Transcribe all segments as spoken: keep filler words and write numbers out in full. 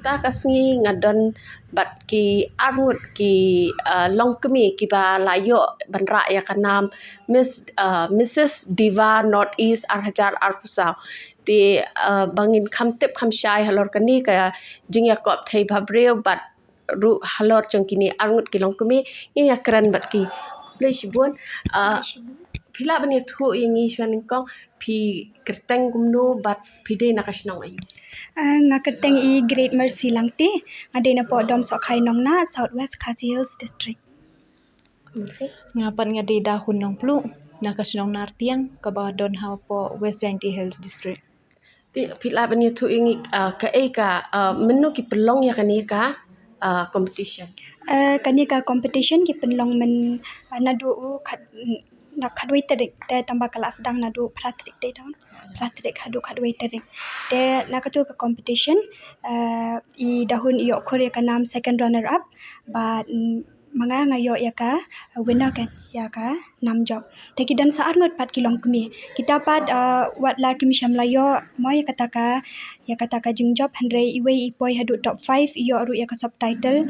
Kata ka sngi nga don bad ki arngut ki, uh, longkmie kiba la ïoh ban rah ïa ka nam Miss, uh, Missus Diva Northeast ar hajar arphew saw. Te, uh, ba ngin kham tip kham shai halor kane ka jingïakop thei bhabriew bad ruh halor jong kine arngut ki longkmie, ngin ïakren bad ki. Khublei shibun. Ah, phi lah ban ïathuh ïa ngi shuwa nyngkong, phi kyrteng kumno bad phi dei na ka shnong aïu? Ah, nga kyrteng i Great Mercy Langte, nga dei na poh Dom Sohkhai Nongna, South West Khasi Hills District. Okay. Nga pat nga dei Dahun Nongpluh, na ka shnong Nartiang, kaba don hapoh West Jaintia Hills District. Te phi lah ban ïathuh ïa ngi, ah, kaei ka, ah, mynno ki pynlong ïa kane ka, ah, competition? Eh, kane ka competition ki pynlong myn, ah, naduh u khat, na khatwei tarik te tangba ka la sdang naduh phra tarik te don. Phra tarik haduh khatwei tarik. Te na katu ka competition, eh, i Dahun i ïoh khur ïa ka nam second runner up, bad, mm, ma nga nga ïoh ïa ka, uh, winner kan, ïa ka nam jop. Te ki don sa arngut pat ki longkmie. Kita pat, uh, wat la kim shym la ïoh mo ïa kata ka, ïa kata ka jingjop, hynrei iwei i poi haduh top five i ïoh ruh ïa ka subtitle.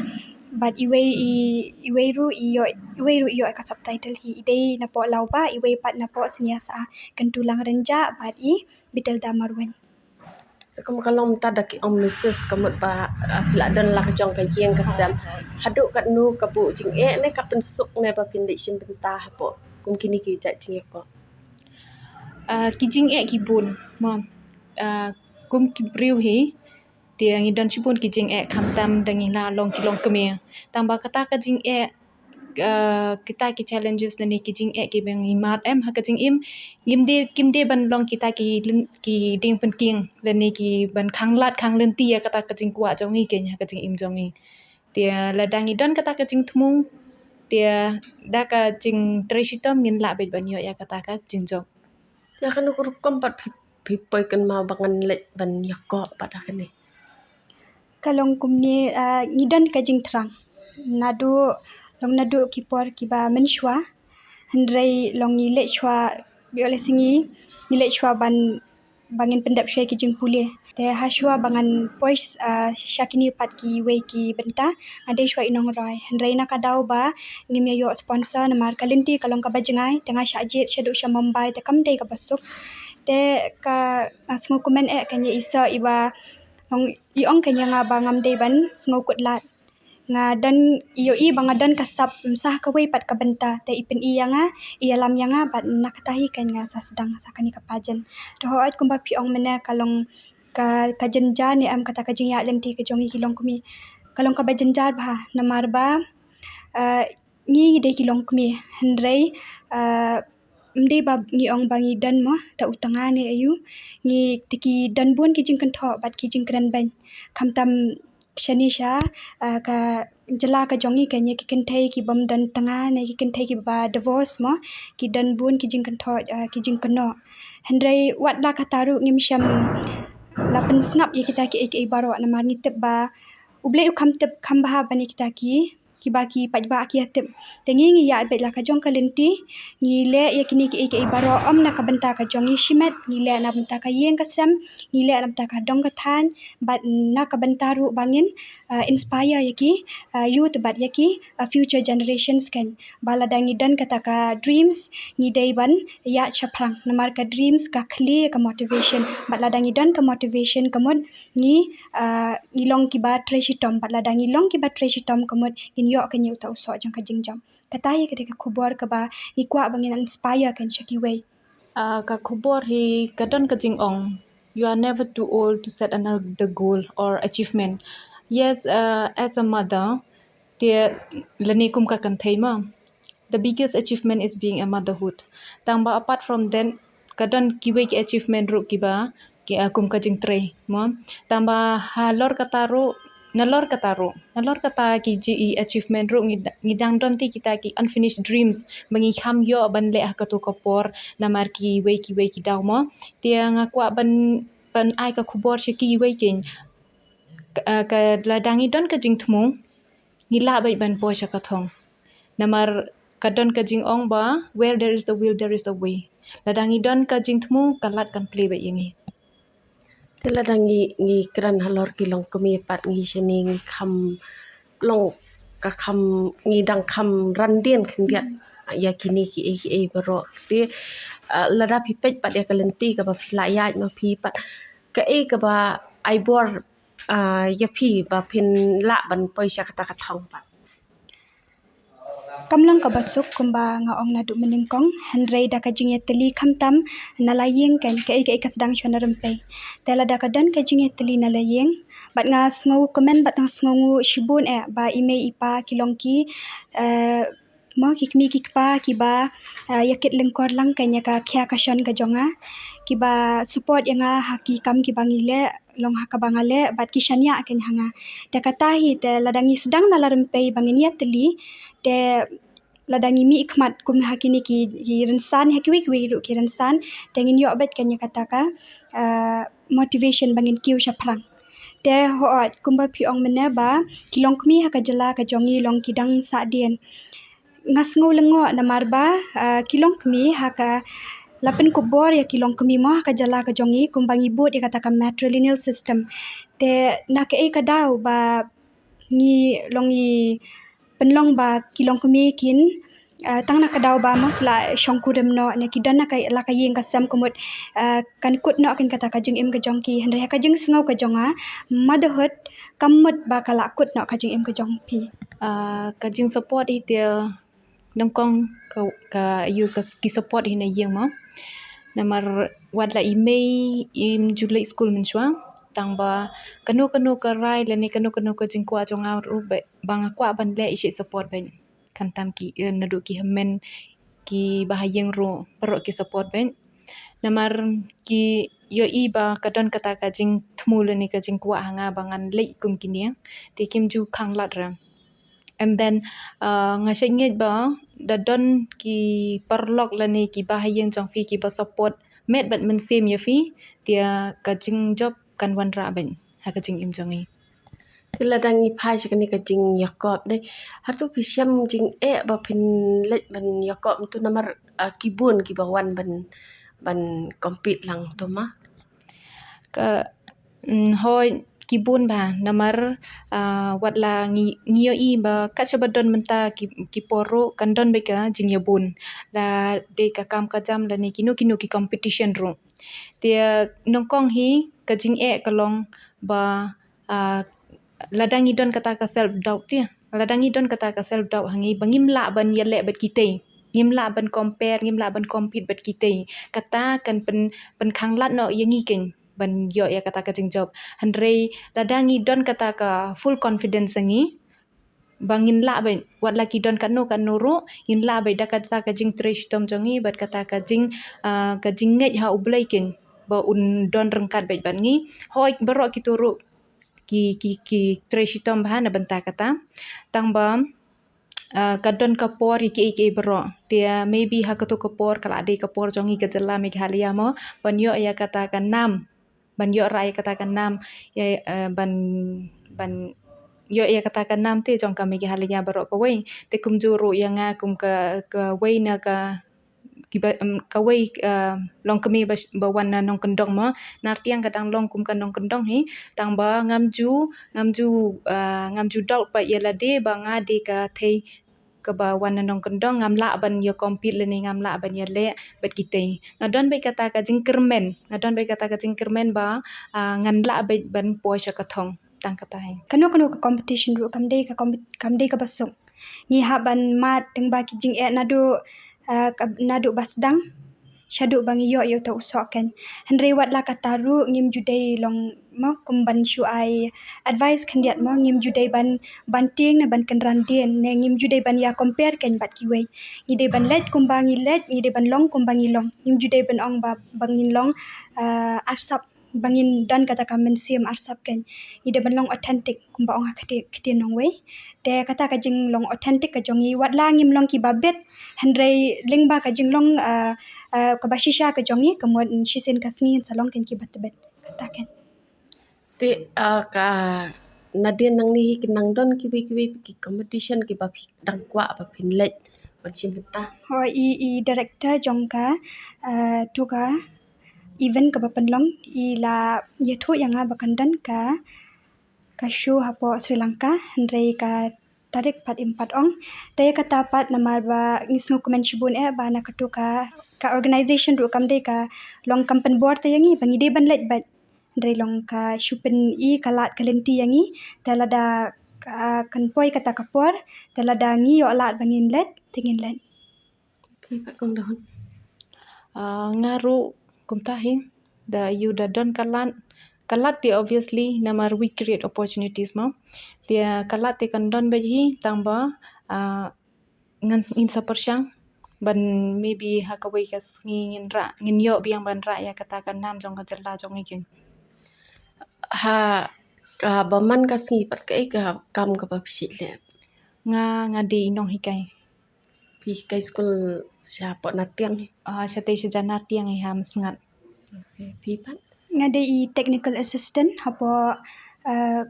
Bad iwei i, iwei ruh i ïoh, iwei ruh i ïoh ïa ka subtitle hi. I dei na poh Lawbah, iwei pat na poh Synshar, Kyntu Langrenjah bad i Bitel Damarwen. Sa kum ka long mynta da ki ong Missus ka mut ba, ah, phi la don la ka jong ka ïing ka sem. Haduh katno ka buh jingeh ne ka pynsuk ne ba phin leit shim bynta hapoh kum kine ki jait jingïakop? Ah, ki jingeh ki bun mo. Ah, kum ki briew hi, te ngi don shibun ki jingeh khamtam da ngi la long ki longkmie. Tangba kata ka jingeh, uh, kita ki challenges lane ki jingeh kiba ngi mad em ha ka jingim, ngim dei, kim dei ban long kita ki lyn-, ki dieng pynking lane ki ban khanglad khanglynti ïa kata ka jingkwah jong ngi kein ha ka jingim jong ngi. Te lada ngi don kata ka jingthmu, te da ka jingtrei shitom ngin lah beit ban ïoh ïa kata ka jingjop. Te kano ka rukom pat phi, phi poi kynmaw ba ngan leit ban ïakop pat ha kane? Ka long kumne, ah, ngi don ka jingthrang. Naduh, long naduh ki por kiba mynshuwa. Hynrei long ngi leit shuwa, ïoh lehse ngi, ngi leit shuwa ban, ba ngin pyndep shuwa ki jingpule. Te ha shuwa ba ngan poi, ah, sha kine pat kiwei ki bynta, nga dei shuwa i nongrwai. Hynrei na ka daw ba ngim ïa ïoh sponsor namar ka lynti ka long kaba jngai, te nga shah jied shaduh sha Mumbai, te kam dei kaba suk. Te ka, ah, sngewkmen eh kan ïa i soh iba ong, i ong kan ïa nga ba ngam dei ban sngewkut lad. Nga don, ïohi ba nga don ka sap, ym sah kawei pat ka bynta, te i pyni ïa nga, i ïalam ïa nga, bad na kata hi kan nga sa sdang sa kane ka pageant. Te hooid kumba phi ong mynne ka long ka, ka jynjar ne em kata ka jingïaid lynti ka jong ngi ki longkmie. Ka long kaba jynjar bha, namar ba, eh, ngi ngi dei ki longkmie, hynrei, eh, ym dei ba ngi ong ba ngi don mo, ta u tnga ne aïu, ngi te ki don bun ki jingkynthoh bad ki jingkren beiñ. Khamtam shane sha, ah, ka jylla ka jong ngi kan ïa ki kynthei ki bym don tnga ne ki kynthei kiba divorce mo, ki don bun ki jingkynthoh, ah, ki jingkynnoh. Hynrei wat la kata ruh ngim shym la pynsngap ïa kita kiei kiei baroh namar ngi tip ba U Blei u kham tip kham bha ban ïa kita ki, kiba ki paidbah ki ïa tip. Te ngi ngi ïaid beit la ka jong ka lynti, ngi leh ïa kine kiei kiei baroh ym na ka bynta ka jong ngi shimet, ngi leh na bynta ka ïing ka sem, ngi leh na bynta ka dong ka thaiñ, bad na ka bynta ruh ba ngin, ah, inspire ïa ki, ah, youth bad ïa ki, ah, future generations kan. Ba lada ngi don kata ka dreams, ngi dei ban ïaid shaphrang. Namar ka dreams ka khlieh ka motivation. Bad lada ngi don ka motivation ka mut ngi, ah, ngi long kiba trei shitom. Bad lada ngi long kiba trei shitom ka mut ngin ïoh kan ïa uta u soh jong ka jingjop. Kata hi ka dei ka khubor kaba ngi kwah ba ngin inspire kan sha kiwei. Ah, ka khubor hi ka don ka jingong, you are never too old to set another goal or achievement. Yes, ah, as a mother, te lane kum ka kynthei mo, the biggest achievement is being a motherhood. Tangba apart from that, ka don kiwei ki achievement ruh kiba, ki, ah, kum ka jingtrei mo. Tangba halor kata ruh, nalor kata ruh, nalor kata ki ji-, i achievement ruh ngi da-, ngi dang don te kita ki unfinished dreams ba ngi kham ïoh ban leh ha kato ka por namar kiwei kiwei ki daw mo. Te nga kwah ban, ban ai ka khubor sha kiwei kein. Ka, ah, ka lada ngi don ka jingthmu, ngi lah beit ban poi sha ka thong. Namar ka don ka jingong ba, where there is a will, there is a way. Lada ngi don ka jingthmu, ka lad kan plie beit ïa ngi. Te lada ngi, ngi kren halor ki longkmie pat ngi shane ngi kham long ka kham, ngi dang kham ran dien khyndiat ïa kine kiei kiei baroh. Te, ah, lada phi peit pat ïa ka lynti kaba phi la ïaid ma phi pat, kaei kaba ai bor, ah, ïa phi ba phin lah ban poi sha kata ka thong pat? Kam long kaba suk kumba nga ong naduh mynnyngkong, hynrei da ka jingïatylli khamtam na la ïing kan, kaei kaei ka sdang shwa na rympei. Te lada ka don ka jingïatylli na la ïing, bad nga sngew kmen bad nga sngewnguh shibun eh ba i mei i pa ki long ki, eh, mo ki kmie ki kpa kiba, eh, ïakit lyngkor lang kan ïa ka khia ka shon ka jong nga, kiba support ïa nga ha ki kam kiba ngi leh, long ha kaba nga leh bad ki shaniah kan ha nga. Te kata hi te lada ngi sdang na la rympei ba ngin ïatylli, te lada ngi mih khmat kum ha kine ki, ki rynsan, ha kiwei kiwei ruh ki rynsan, te ngin ïoh beit kan ïa kata ka, ah, motivation ba ngin kiew shaphrang. Te hooid kumba phi ong mynne ba ki longkmie ha ka jylla ka jong ngi long ki dang sahdien. Nga sngew lyngngoh namar ba, ah, ki longkmie ha ka, la pynkup bor ïa ki longkmie mo ha ka jylla ka jong ngi kumba ngi bud ïa kata ka matrilineal system. Te na kaei ka daw ba ngi long ngi pynlong ba ki longkmie kin, ah, tang na ka daw ba mo ki la shongkurim noh ne ki don na ka, la ka ïing ka sem ka mut, ah, kan kut noh kan kata ka jingim ka jong ki, hynrei ha ka jingsngew ka jong nga, motherhood kam mut ba ka la kut noh ka jingim ka jong phi. Ah, ka jingsupport hi te nyngkong ka, ka ïa ka, ki support hi na ïing mo. Namar wat la i mei im ju leit skul mynshuwa, tang ba kano kano ka rai lane kano kano ka jingkwah jong nga ruh ba, ba nga kwah ban leh, i shu support beit. Khamtam ki, eh, naduh ki hynmen, ki bahaïing ruh, baroh ki support beit. Namar ki ïohi ba ka don kata ka jingthmu lane ka jingkwah ha nga ba ngan leit kum kine, te kim ju khanglad re. And then, uh, nga shait ngeit ba da don ki paralok lane ki bahaïing jong phi kiba support met bad mynsiem ïa phi, te ka jingjop kan wanrah beit ha ka jingim jong ngi. Te lada ngi phai sha kane ka jingïakop de, hato phi shem jingeh ba phin leit ban ïakop mynta namar, ah, ki bun kiba wan ban, ban compete lang to ma? Ka, mm, hooid ki bun bha namar, ah, wat la ngi, ngi ïohi ba kat shaba don mynta ki, ki por ruh kan don beit ka jingïabun. La dei ka kam ka jam lane kino kino ki competition ruh. Te nyngkong hi ka jingeh ka long ba, ah, lada ngi don kata ka self doubt te. Lada ngi don kata ka self doubt ha ngi ba ngim lah ban ïaleh bad kitei. Ngim lah ban compare, ngim lah ban compete bad kitei. Kata kan pyn, pynkhanglad noh ïa ngi keiñ ban ïoh ïa kata ka jingjop. Hynrei lada ngi don kata ka full confidence ha ngi ba ngin lah beit, wat la ki don katno katno ruh, ngin lah beit da kata ka jingtrei shitom jong ngi bad kata ka jing, ah, ka jingngeit ha U Blei keiñ ba un don ryngkat beit bad ngi. Hooid baroh kito ruh ki, ki, ki trei shitom bha na bynta kata. Tang ba, ah, ka don ka por ïa kiei kiei baroh. Te, ah, maybe ha kato ka por ka la dei ka por jong ngi ka jylla Meghalaya mo ban ïoh ïa kata ka nam, ban ïoh rah ïa kata ka nam, ïa, eh, ban, ban ïoh ïa kata ka nam te jong ka Meghalaya baroh kawei. Te kumjuh ruh ïa nga kum ka, kawei na ka kiba, em, kawei, eh, longkmie ba, ba wan na nongkyndong mo. Nartiang ka dang long kum ka nongkyndong hi, tang ba ngam ju, ngam ju, eh, ngam ju doubt pat ïa lade ba nga dei ka thei kaba wan na nongkyndong, ngam lah ban ïa compete lane ngam lah ban ïaleh bad kitei. Nga don beit kata ka jingkyrmen, nga don beit kata ka jingkyrmen ba, ah, ngan lah beit ban poi sha ka thong, tang kata hi. Kano kano ka competition ruh kam dei ka compe-, kam dei kaba suk. Ngi hap ban mad tang ba ki jingeh naduh, ah, ka, naduh ba sdang shaduh ba ngi ïoh ïa uta u soh keiñ. Hynrei wat la kata ruh ngim ju dei long mo kum ban shu ai advice khyndiat mo, ngim ju dei ban, ban tieng ne ban kynran dien ne ngim ju dei ban ïa compare keiñ bad kiwei. Ngi dei ban leit kumba ngi leit, ngi dei ban long kumba ngi long. Ngim ju dei ban ong ba, ba ngin long, ah, arsap ba ngin don kata ka mynsiem arsap keiñ. Ngi dei ban long authentic kumba ong ha ka kti-, ktien nongwei. Te kata ka jinglong authentic ka jong ngi wat la ngim long kiba bit, hynrei lyngba ka jinglong, ah, ah, kaba shisha ka jong ngi, ka mut shisien ka sngi ngin sa long keiñ kiba tbit. Kata keiñ. Te, ah, ka nadien nangne hi ki nang don kiwei kiwei ki competition kiba phi dang kwah ba phin leit ban shim bynta? Hooid, i, i director jong ka, ah, tu ka event kaba pynlong, i la ïathuh ïa nga ba kan don ka, ka show hapoh Sri Lanka, hynrei ka tarik pat im pat ong. Te ïa kata pat namar ba ngi sngewkmen shibun eh ba na katu ka, ka organization ruh kam dei ka long kam pynbor te ïa ngi ba ngi dei ban leit bad, hynrei long ka shu pyni ka lad ka lynti ïa ngi. Te lada, ah, kan poi kata ka por, te lada ngi ïoh lad ba ngin leit, te ngin leit. Phi pat kong Dahun. Ah, nga ruh kumta hi, da ïoh da don ka lad, ka lad te obviously namar we create opportunities mo. Te ka lad te kan don bad hi tang ba, ah, ngan, ngin sa pyrshang ban maybe ha kawei ka sngi ngin rah, ngin ïoh biang ban rah ïa kata ka nam jong ka jylla jong ngi. Ha kaba man ka sngi pat kaei ka kam kaba phi leh? Nga, nga dei i nonghikai. Phi hikai skul shapoh Nartiang hi? Ah, shatei sha jan Nartiang hi ha Masngat. Phi pat? Nga dei i technical assistant hapoh, ah,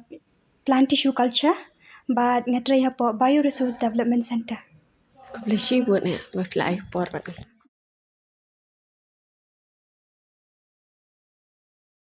plant tissue culture, bad nga trei hapoh Bioresource Development Center. Khublei shibun eh ba phi la ai por bad ngi.